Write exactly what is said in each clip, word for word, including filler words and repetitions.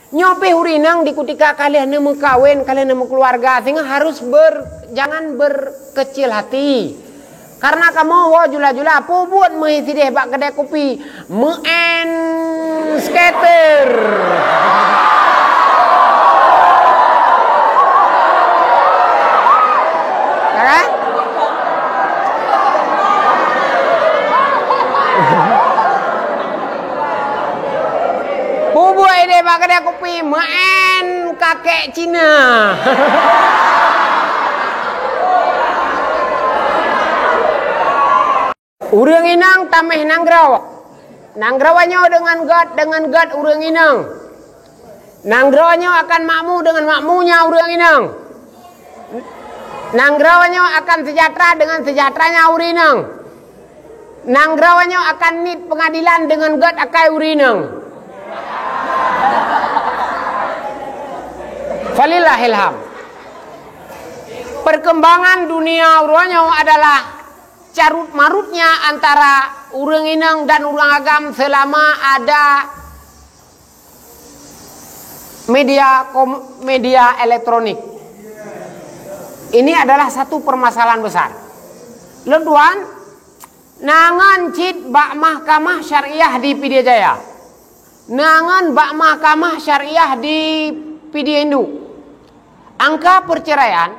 Nyoe pih ureueng inong di kutika ka lheueh neumeukawen, ka lheueh neumeukeuluwarga, singoh harus ber-, jangan berkecil hati. Karena kamoe woe jula-jula, peue buet meuhé sideh bak keudè kupi? Meu'en skater. Ya kan? Peue buet ideh bak keudè kupi? Meu'en kakek Cina. Ureueng inong tameh nanggroe. Nanggroe nyoe deungon göt, deungon göt ureueng inong. Nanggroe nyoe akan makmu deungon makmunya ureueng inong. Nanggroe nyoe akan sejahtera deungon sejahteranya ureueng inong. Nanggroe nyoe akan niet peungadilan deungon göt akai ureueng inong. Falillahil hamd. Perkembangan dunia uroe nyoe adalah carut-marutnya antara ureueng inong dan ureueng agam selama ada media kom-, media elektronik. Ini adalah satu permasalahan besar. Lôn tuan, na ngon cit bak Mahkamah Syariah di Pidie Jaya. Na ngon bak Mahkamah Syariah di Pidie Indu. Angka perceraian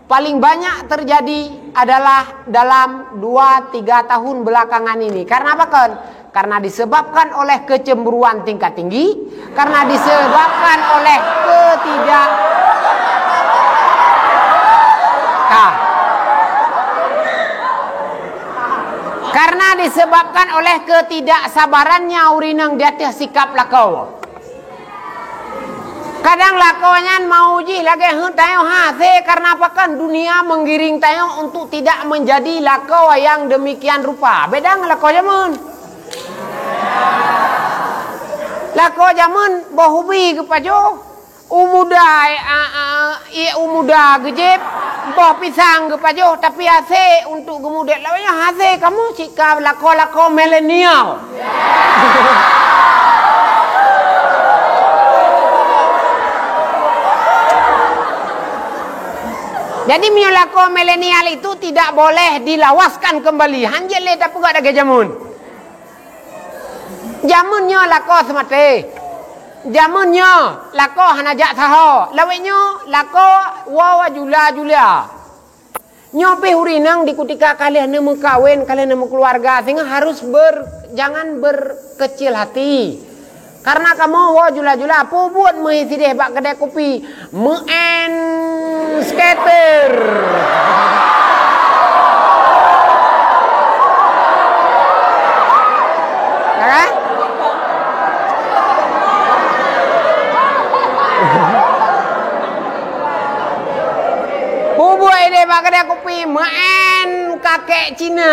paling banyak terjadi adalah dalam dua tiga tahun belakangan ini. Karena apa kon? Karena disebabkan oleh kecemburuan tingkat tinggi, karena disebabkan oleh ketidak-, ah. Karena disebabkan oleh ketidaksabarannya ureueng inong di ateueh sikap lakoe. Kadang lakoe nyan mau jih lagèe heuet tanyoe hase, karena apa kan dunia menggiring tanyoe untuk tidak menjadi lakoe yang demikian rupa. Beda ngon lakoe jameun. Lakoe jameun boh ubi geupajoh, u muda, a, a, ié u muda geujieb, boh pisang geupajoh, tapi hase untuk geumudép. Lawan nyan hase kamoe cit ka lakoe-lakoe milenial. Jadi, meunyoe lakoe milenial itu tidak boleh dilawaskan kembali, hanjeuet lé tapeugah lagèe jameun. Jameun nyoe lakoe seumaté. Jameun nyoe lakoe hana jak saho. Lawét nyoe lakoe woe jula-jula. Nyoe pih ureueng inong di kutika ka lheueh neumeukawen, ka lheueh neumeukeuluwarga, singoh harus ber-, jangan berkecil hati. Karena kamoe woe jula-jula, peue buet meuhé sideh bak keudè kupi? Meu'en skater. Ya kan? Peue buet ideh bak keudè kupi? Meu'en kakek Cina.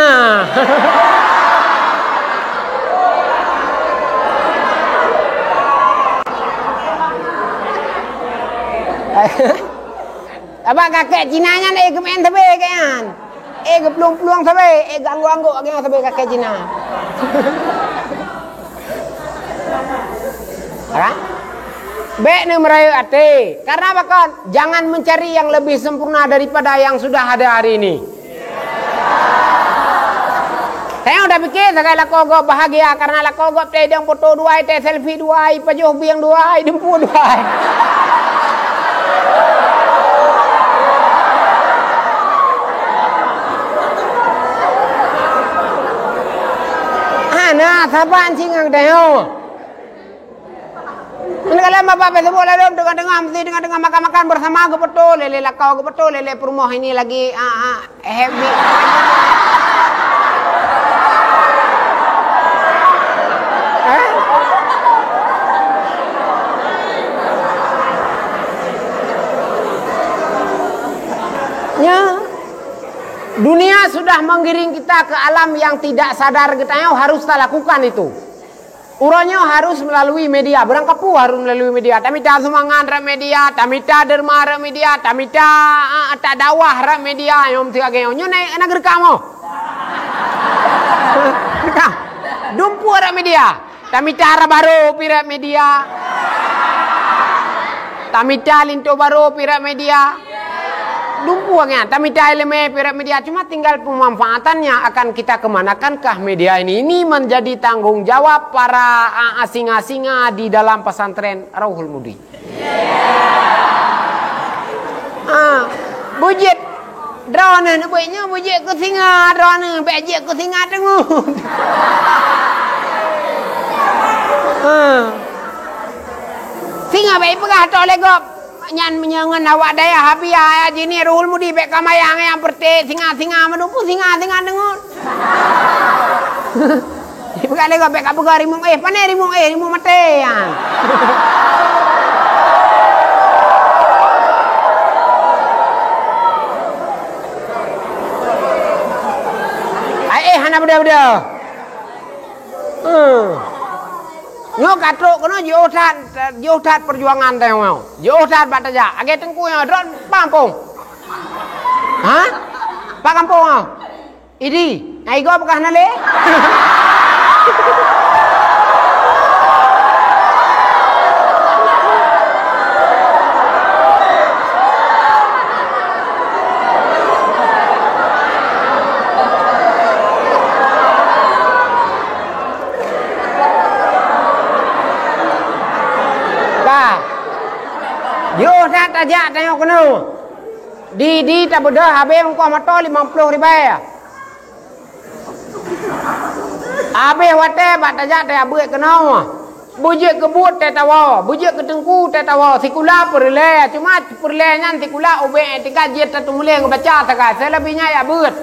Sabab kakek Cina nyan, eh, geumeu'en sabe keu nyan. Eh, geuplueng-plueng sabe, eh, geuanggok-anggok lagèe nyan sabe kakek Cina. Ha? Bèk neumeurayeuk até. Karena apa kon? Jangan mencari yang lebih sempurna daripada yang sudah ada hari ini. Tanyoe tapike sagai lakoe gob bahagia karena lakoe gob teuidong foto dua ai, teuselfie dua ai, pajoh bieng dua ai, dumpeue dua ai. Hana saban singoh tanyoe. Meunan lé bapak Facebook ladôm, teungoh-teungoh, meusti teungoh-teungoh makan-makan bersama geufoto, lé-lé lakoe geufoto, lé-lé peurumoh ini lagi, ah, ah, happy. Eh? Nya, dunia sudah menggiring kita ke alam yang tidak sadar, geutanyoe harus talakukan itu. Uroe nyoe harus melalui media. Beurangkapeue harus melalui media. Tamita seumangat rot media, tamita deurma rot media, tamita, ah, tadakwah rot media. Nyoe meusti lagèe nyoe. Nyoe na, na geurekam oh. Rekam. Dumpeue rot media. Tamita hara barô pih rot media. Tamita linto barô pirak media. Dumpeue nyan, tamita ileumèe pirak media. Cuma tinggal pemanfaatannya akan kita kemanakan kah media ini. Ini menjadi tanggung jawab para, ah, singa-singa di dalam pesantren Rauhul Mudi. Ah, beujeuet droeneuh neubeuet nyoe, beujeuet keu singa droeneuh, bèk jeuet keu singa teungeut. Ah. Singa bèk ipeugah toh lé gob. Nyan meunyoe ngon awak dayah Habia, ya, jih ni Ruhul Mudi bèk ka mayang nyang peureuté singa-singa meunumpu singa-singa teungeut. Peugah lé gob bèk ka peugah rimueng éh, pané rimueng éh, rimueng maté nyan. Ai éh hana beudôh-beudôh. Hmm. Nyoe ka trok keunoe jiôh that, jiôh that peujuangan tanyoe. Jiôh that bak tajak. Lagèe teungku nyoe, droen pampông. Ha? Bak kampông nyoe. Idi, nyang igoe peugah na lé? Bah, jiôh that tajak tanyoe keunoe. Di, di tabeudôh habéh ongkoh moto limong ploh ribèe. Habéh watèe bak tajak tajak beuet keunoe. Beujeuet keu buet teuh tawoe, beujeuet keu teungku teuh tawoe, sikula peureulèe, cuma peureulèe nyan sikula ubé tika jeuet tateumuléh ngon baca sagai, seuleubi nyan jak beuet.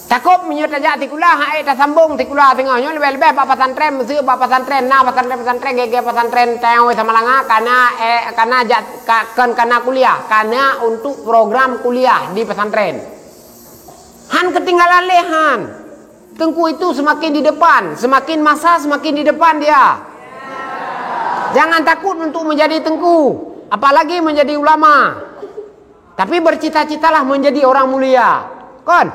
Takot meunyoe tajak sikula, han ék tasambong sikula singoh nyoe leubeh-leubeh bak pesantren, meuseu bak pesantren, na pesantren-pesantren, gèt-gèt pesantren tanyoe Samalanga, kana, eh, kana jak, ka, kon kana kuliah, kana untuk program kuliah di pesantren. Han keutinggalan lé han. Teungku itu semakin di depan, semakin masa semakin di depan dia. Jangan takut untuk menjadi teungku, apalagi menjadi ulama. Tapi bercita-citalah menjadi orang mulia. Kon?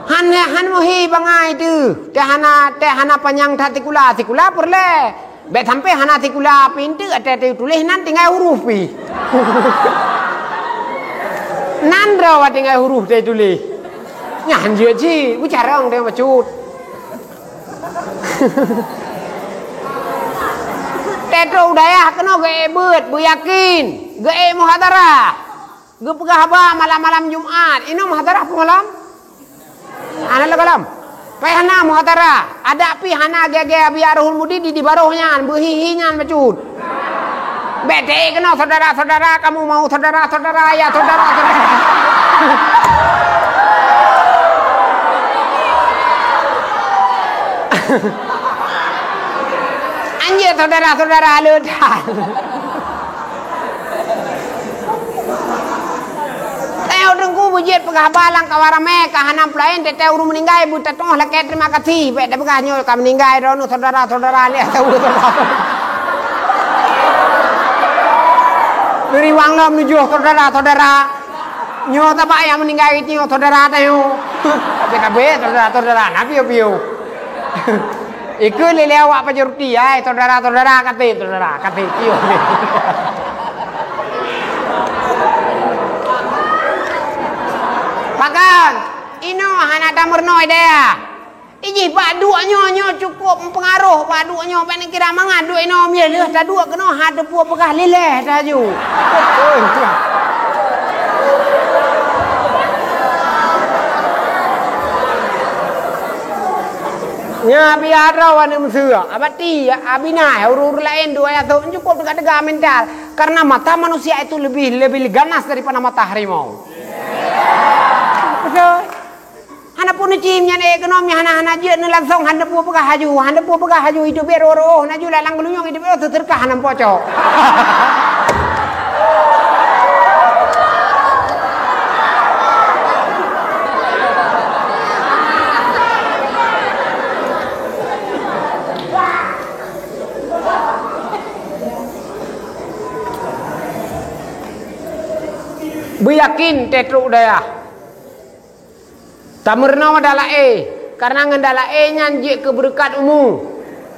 Han, han muhi bangai teuh. Teuh hana, teuh hana panyang that sikula. Sikula peureulèe. Bèk sampai hana sikula pih eunteuk watèe tatuléh nan tinggai huruf pih. Nan droe tinggai huruf tatuléh. Nyan jeuet cit, beucarông teuh bacut. Teutrok u dayah keunoe geuék beuet, beuyakin, geuék muhadharah. Geupeugah haba malam-malam Jumat. Inoe muhadharah peue malam? Hana lé gohlom. Payah na muhadharah. Adak pih hana gèt-gèt Abi Ruhul Mudi di, di baroh nyan, beuhi-hi nyan bacut. Bèk teuék keunoe, saudara-saudara, kamu mau saudara-saudara, ya saudara-saudara. Anjeut saudara-saudara le that. Tanyoe teungku beujeuet peugah haba lam kawan ramé ka hana peulaén, teuntèe ureueng meuninggai beutateupeue lakèe terima kasih. Bèk tapeugah nyoe ka meuninggai droeneuh saudara-saudara lé atawa saudara. Neuriwang lom neujôh saudara-saudara. Nyoe sabab nyang meuninggai geutanyoe saudara tanyoe. Tapi ka bèk saudara-saudara na piôh-piôh. Ikeu lé-lé awak pajoh ruti, hai saudara-saudara, ka trép saudara, ka trép piôh. Pakon? Inoe hana tameurunoe dayah. Ijih bak duek nyoe, nyoe cukôp meupeungaroh bak duek nyoe, bèk neukira mangat duek inoe, miléh lheueh taduek keunoe, hana teupeu peugah lilèe laju. Nyan biasa droe aneuk meuseuek, abati, abinai, ureueng-ureueng laén duek ayah thôk, cukôp teuga-teuga mental. Karena mata manusia itu lebih, lebih ganas daripada mata harimau. Betul. Hana pun neucim nyan, eh, keunoe mi hana, hana jeuet neulangsong, hana pun peugah haju, hana pun peugah haju, hidup bero-ro, hana ju lam geulinyueng hidup bero, teuteurkah hana pocok. Beuyakin teutrok dayah. Tameurunoe dalai, karena ngon dalai nyan jeuet keu beureukat umu,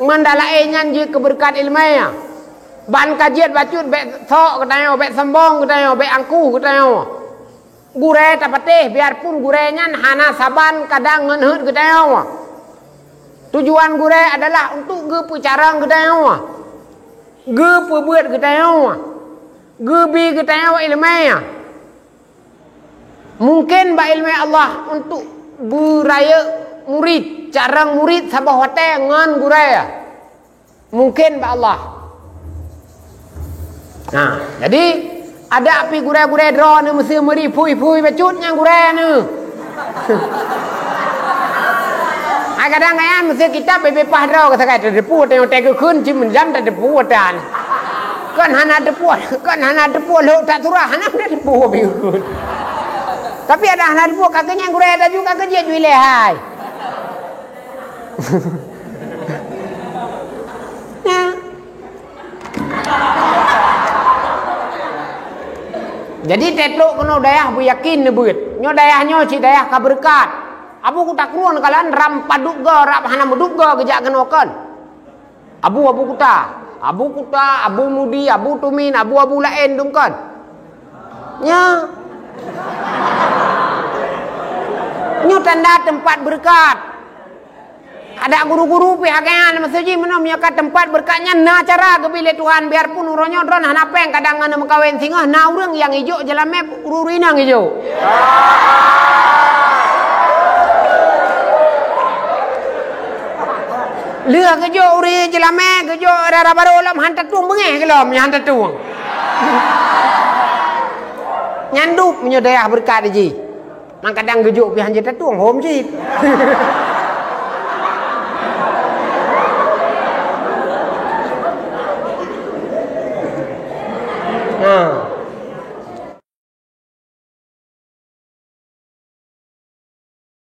ngon dalai nyan jeuet keu beureukat ileumèe. Ban ka jeuet bacut bék sok geutanyoe, bék sombong geutanyoe, bék angkuh geutanyoe. Gurée tapatéh, biarpun gurée nyan hana saban kadang ngon heuet geutanyoe. Tujuan gurée adalah untuk geupeucarông geutanyoe, geupeubeuet geutanyoe, geubi geutanyoe iéleumé. Mungken bak iéleumé Allah untuk beurayeuk murit, carông murit saboh watée ngon gurée. Mungken bak Allah. Nah, jadi, adak pih gurée-gurée droeneuh meuseu meuri phui-phui bacut nyang gurée neuh. Ai kadang nyan meuseu kitab bebe pah droe keu sagai tateupeue, teuntée geukheun cit meunjam tateupeue tan. Kon hana teupeue, kon hana teupeue lhok that surah, hana tateupeue pih geukheun. Tapi adak hana teupeue, ka keuh nyan gurée taju, ka keuh jeuet ju ilée hai. Nah. Jadi, teutrok keunoe dayah beuyakin neubeuet. Nyoe dayah nyoe cit dayah ka beureukat. Abu Kuta Krueng kalon ram padub goe, rab hana meudub goe geujak keunoe kon. Abu, Abu Kuta. Abu Kuta, Abu Mudi, Abu Tumin, abu-abu laén dum kon. Nyoe. Nyoe tanda teumpat beureukat. Adak guru-guru pih agam nyan, maksud jih meunoe, meunyoe ka teumpat beureukat nyan na cara geubi lé Tuhan, biarpun uroe nyoe droen hana péng kadang ngon meukawen singoh, na ureuëng nyang ijok jeulamé ureuëng inong ijok. Lheueh geujok ureuëng jeulamé, geujok dara barô lom, han tatueng beungéh geulom, nyan han tatueng. Nyan dub meunyoe dayah beureukat jih. Mangkadang geujok pih han jeuet tatueng hom cit. Ha.